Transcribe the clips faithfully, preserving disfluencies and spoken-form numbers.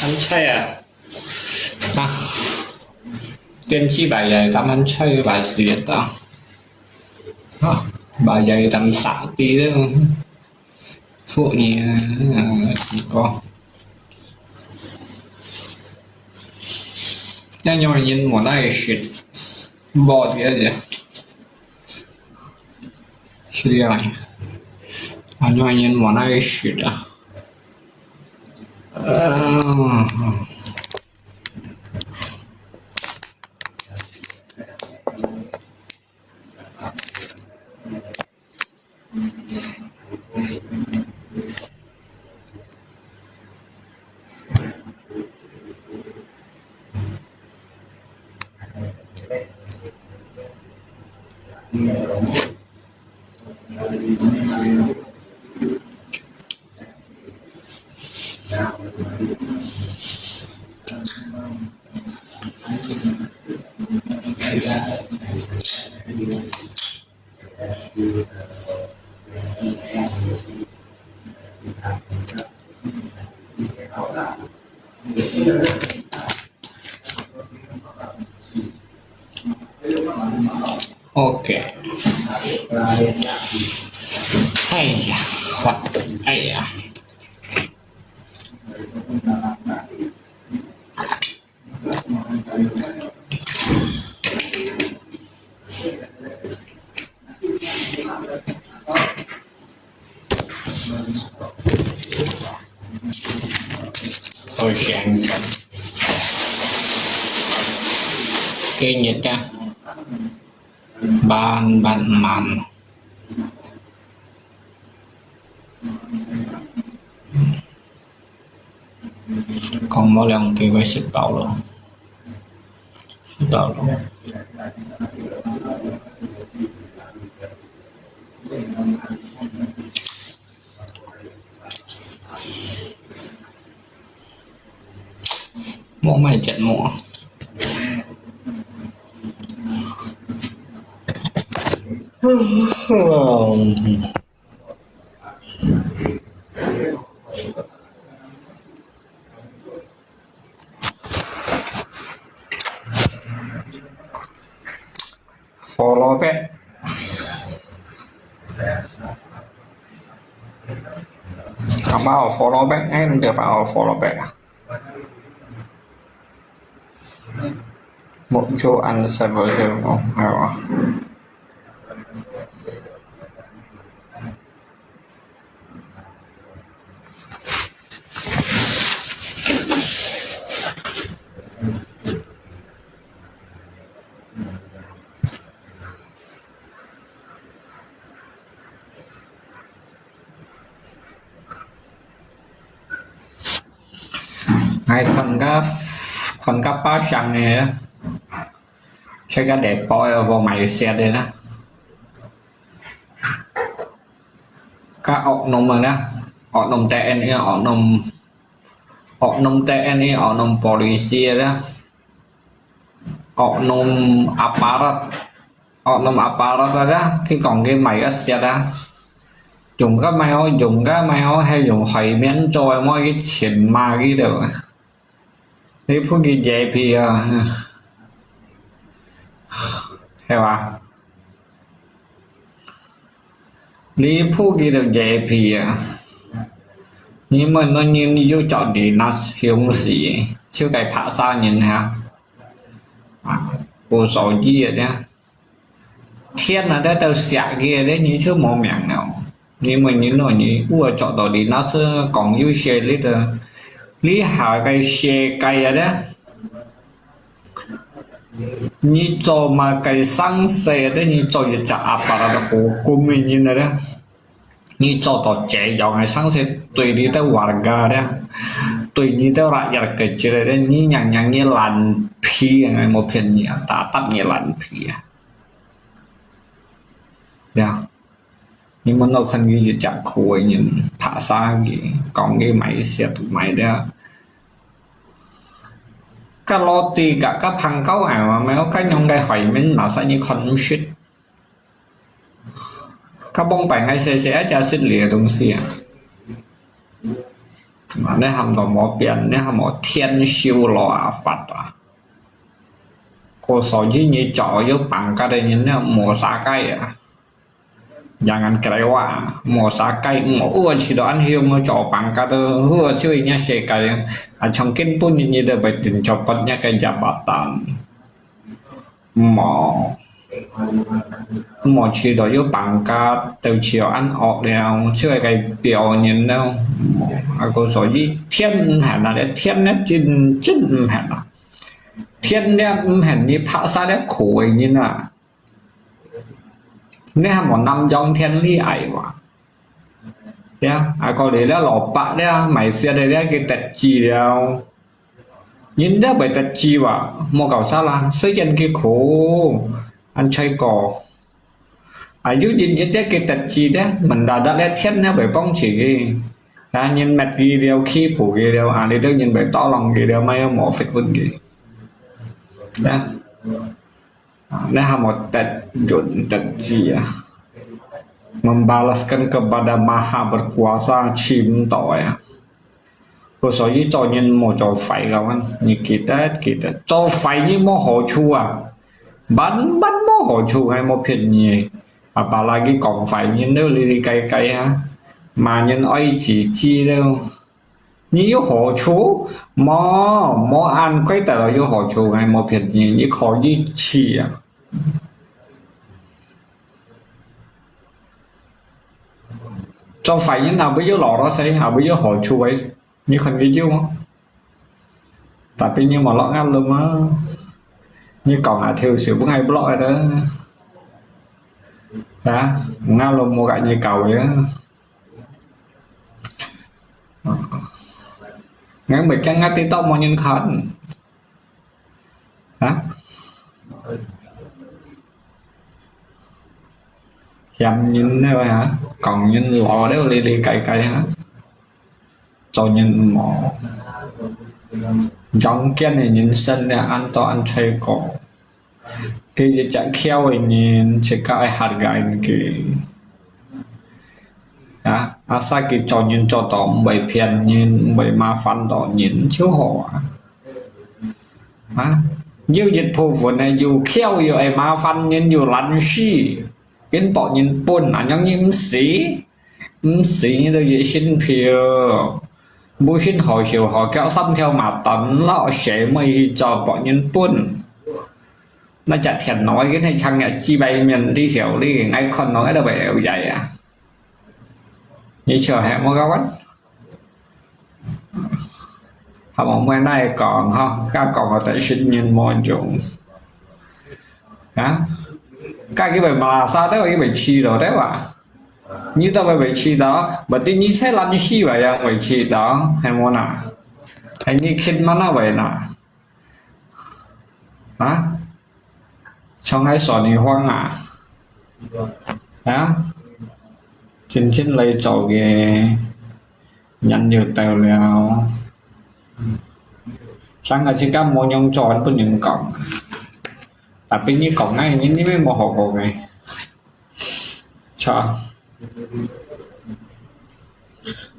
Ăn chay à? Hah? Tiên tri bài dạy tao ăn chay bài gì vậy tao? Hah? Bài dạy tao xả đi đó. Phụ nhị có. Nha nyo yên một ai shit. Bỏ đi chứ. Shit đi. Nha nyo yên một ai shit à. Ờ. OK。哎呀，好，哎呀。 Ôi, sáng. Cái nhiệt ra. Ban, ban, man. Còn mỗi lần thì phải xịt tàu luôn. Xịt tàu luôn. Một mày chết mua. Follow back. Apa follow back? Eh, dia apa follow back? Một số anh sẽ vào xem không? Hay là Hai con cá, con cá pá săn này á. Chắc cá đẹp bó vô mày xe đây đó. Cá ốc nôm mà đó. Ốc nôm T N I, ốc nôm, ốc nôm T N I, ốc nôm police đó. Ốc nôm aparat. Ốc nôm aparat đó, cái còn cái mày á xe đó. Dùng cái mày ó, dùng cái mày ó, hay dùng hơi miễn cho em cái chuyện mà cái được. Lý Phú Kỳ dễ bị à. Hiểu à? Lý Phú Kỳ được dễ bị à. Nhưng mà nó như như chọn đi nó hiếm gì. Chứ cái phá xa nhìn ha. À, vô số gì đấy. Thiên là đã tao xả kia đấy, như chứ mô miệng nào. Nhưng mà như nó như ua chọn đó đi nó sẽ còn như xe lý tờ. Lý hạ cái xe cái à đấy. Như cho mà cái sáng xe đấy, như cho như chả áp bà là hồ cú mình như này đấy. Như cho tỏ trẻ giọng này sáng sẽ tùy đi tới warga đấy. Tùy như tới là yar cái gì đấy, như nhàng nhàng như làn phi này một phiền nhỉ, ta tắt như làn phi à. Đấy. Nhưng mà nó không như chả khổ như phá xa gì, còn cái máy xe tụi máy đấy. Cái lô tì cả cái phẳng câu này mà mày có cái nhông cái hỏi mình mà sao như con shit. Cái bông bánh hay xe xe chả xịt lìa東西à. 啊，你喊到無變，你喊無天修羅啊法啊。故所以你做有pangkat个人呢，無啥个啊。Jangan kecewa，無啥个，無有去到恁樣做pangkat，有去到世界啊，從今晡日你都會定著不一个jabatan。 無，無去到有pangkat，都去到恁惡了，就係該表人了。啊，故所以天毋肯啊，天呢真真毋肯啊，天呢毋肯你拍殺了苦个人啊。你還無南洋天理愛哇？呀，啊，過來了，老伯了，賣雪个了，佢得志了。 人都會得志哇，莫搞啥啦，雖然佢苦，恁衰過。啊，有人一日佢得志咧，mendadak咧天咧會幫助佢。啊，人滅佢了，欺負佢了，啊，你都人會tolong佢了，乜有無fit分佢。啊，你還無得人得志啊？Membalaskan kepada Maha Berkuasa，尋到呀。 故所以做人莫做壞个，你記得，記得，做壞人無好處啊，萬萬無好處，𠊎無騙你。Apalagi講壞人都哩哩該該啊，罵人愛自己都，你有好處？無，無恁快得到有好處，𠊎無騙你，你可以去啊。 做壞人也會有老老實，也會有好處个，你看佢有無？Tapi你無落眼咯嘛，你講下條數分𠊎block个啦，啊，眼咯無甲你搞个啊。𠊎毋會驚𠊎TikTok無人看。 啊？嫌人了啊，講人老了哩哩該該啊，做人毋好。陽間个人生了，恁多恁衰過。佢一隻巧个人，自家愛hargai佢。 啊，asal佢做人做到毋會騙人，毋會麻煩到人就好啊。啊，有一部分呢，又巧又愛麻煩人，又懶尸，緊駁人本，恁樣你毋死，毋死你都一身票，無身好手好腳，三條馬等咯，誰會去做駁人本？那隻電腦緊係長日幾百面，你笑你，𠊎看到𠊎都會搖搖啊。 你笑係無搞完？還無，莫來講吼，該講个對新人無用。啊？該佢會馬拉沙，對吧？佢會去咯，對吧？你都會，會去到，berarti你才懶尸話也會去到，係無啦？係你勤嘛那會啦？啊？ 像該少女荒啊，啊，真正來做个人又到了，像𠊎自家無樣做，分人講，tapi你講𠊎，你，你乜無好講个，著。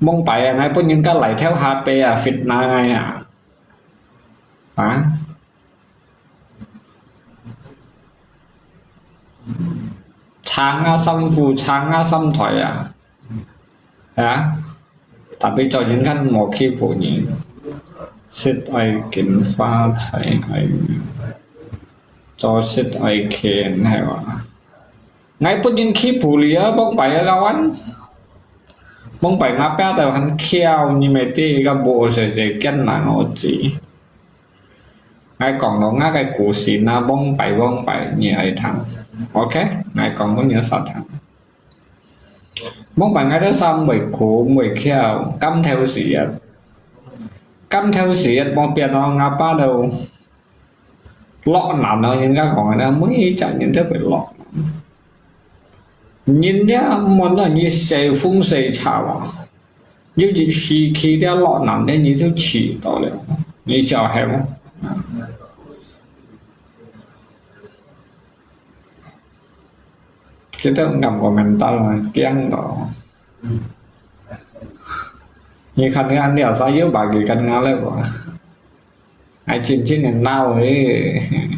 往擺啊，𠊎分人家來跳下背啊，fitnah𠊎啊，啊。 長啊衫褲，長啊衫袋啊，係啊，tapi做人間無欺負人，食愛緊，花財愛命，做事愛勤，係嘛？ 𠊎分人欺負了啊，往擺个kawan。往擺𠊎爸都還巧，你乜知，該無細細間難我知。𠊎講到𠊎个故事，那往擺往擺你愛聽。OK，𠊎講分你煞聽。往擺𠊎都三位苦，毋會巧，甘頭時日。甘頭時日無變哦，𠊎爸都 落難哦，人家講个，每一隻人都會落難。人家問到你誰風誰茶了，有一時期的落難的，你就去到了，你曉得無？Kita nggak komentar，驚到。你看你恁樣，啥又把佢跟下來哇？還真正个鬧誒！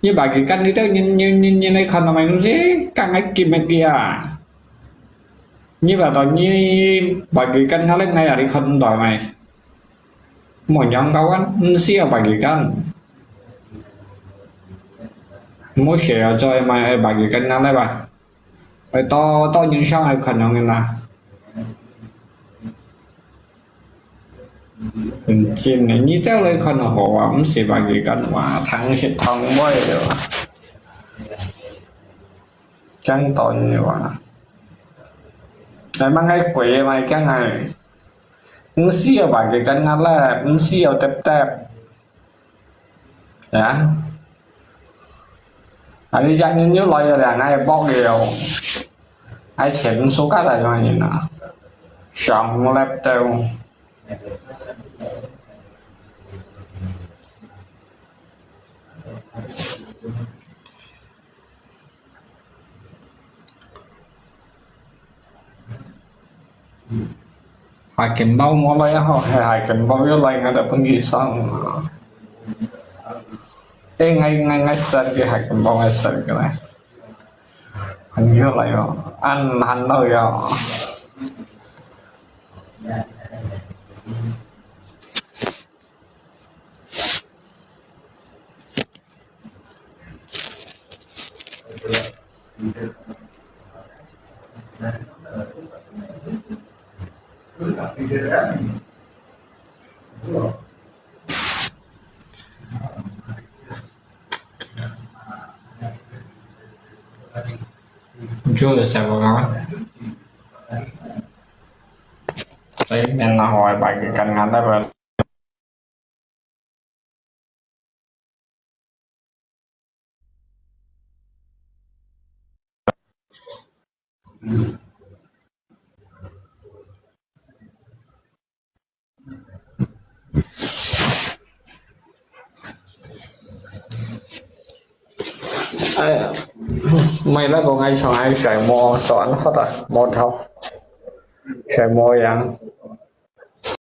你把佢跟，你兜人人人人來看到咩東西？講个今日个啊！你把到你把佢跟下來，𠊎也你看到咩？無樣搞啊，毋需要把佢跟。無需要再買把佢跟下來吧。 會多多人上來看樣个啦。嗯，真个，你走來看好啊，毋使把佢跟話，聽是聽話个。講道理話，來問个鬼个嘛，講个，毋需要把佢跟下來，毋需要貼貼。 呀，啊，你家人又來了，兩个薄了，而且毋輸个來个人啊，上laptop。 海景包無來啊吼，係海景包又來，𠊎就分佢上啊。誒，𠊎，𠊎，𠊎食个海景包，𠊎食个咧。朋友來哦，恁難到哦。 你就係我講，所以你拿好來把佢跟下來吧。 哎呀，ไม่แล้วก็ไงสองไอ้ใส่หม้อสองอันเขาตัดหม้อเท่า ใส่หม้อยัง